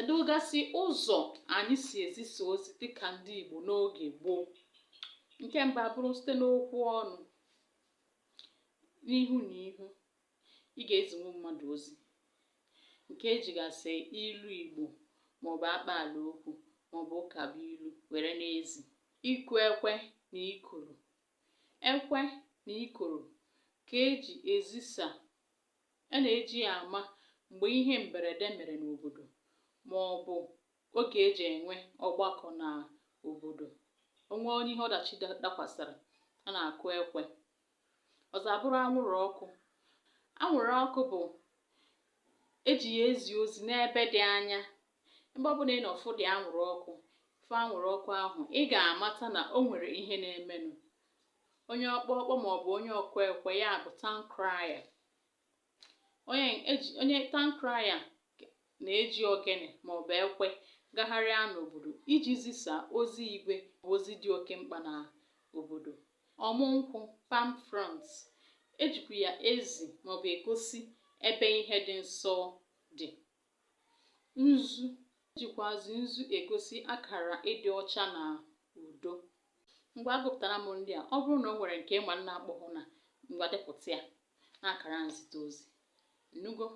Kedụgasị ụzọ anyị si ezisa ozi dịka ndị Igbo n'oge gboo? Nke mbụ abụrụ site n'okwu ọnụ, n'ihu na ihu. Ị ga-ezinwu mmadụ ozi nke ejigasị ilu Igbo maọbụ akpaala okwu maọbụ ụkabụilu were na-ezi. Ịkụ ekwe na ikoro. Ekwe na ikoro ka eji ezisa a na-eji ya ama mgbe ihe mberede mere n'obodo ma ọ bụ oge eji enwe ọgbakọ na obodo. O nwee onye ihe ọdachi dakwasịrị, a na-akụ ekwe. Ọzọ abụrụ anwụrụ ọkụ. Anwụrụ ọkụ bụ eji ya ezi ozi n'ebe dị anya. Ebe ọ bụla ị nọ fụ dị anwụrụ ọkụ, fụ anwụrụ ọkụ ahụ, ị ga-amata na o nwere ihe na-emenụ. Onye ọkpọkpọ maọbụ onye ọkụ ekwe, ya bụ town crier. Onye eji onye town crier na-eji ogene maọbụ ekwe gagharịa n'obodo iji zisa ozi igwe bụ ozi dị oke mkpa na obodo. Ọmụ nkwụ, palm fronds, ejikwa ya ezi maọbụ egosi ebe ihe dị nsọ dị. Nzu, ejikwazi nzu egosi akara ịdị ọcha na udo. Ngwa, agụpụtara m ndị a. Ọ bụrụ na o nwere nke ị ma m na-akpọhụ na, ngwa, depụta ya n'akara nzite ozi. Nnugo.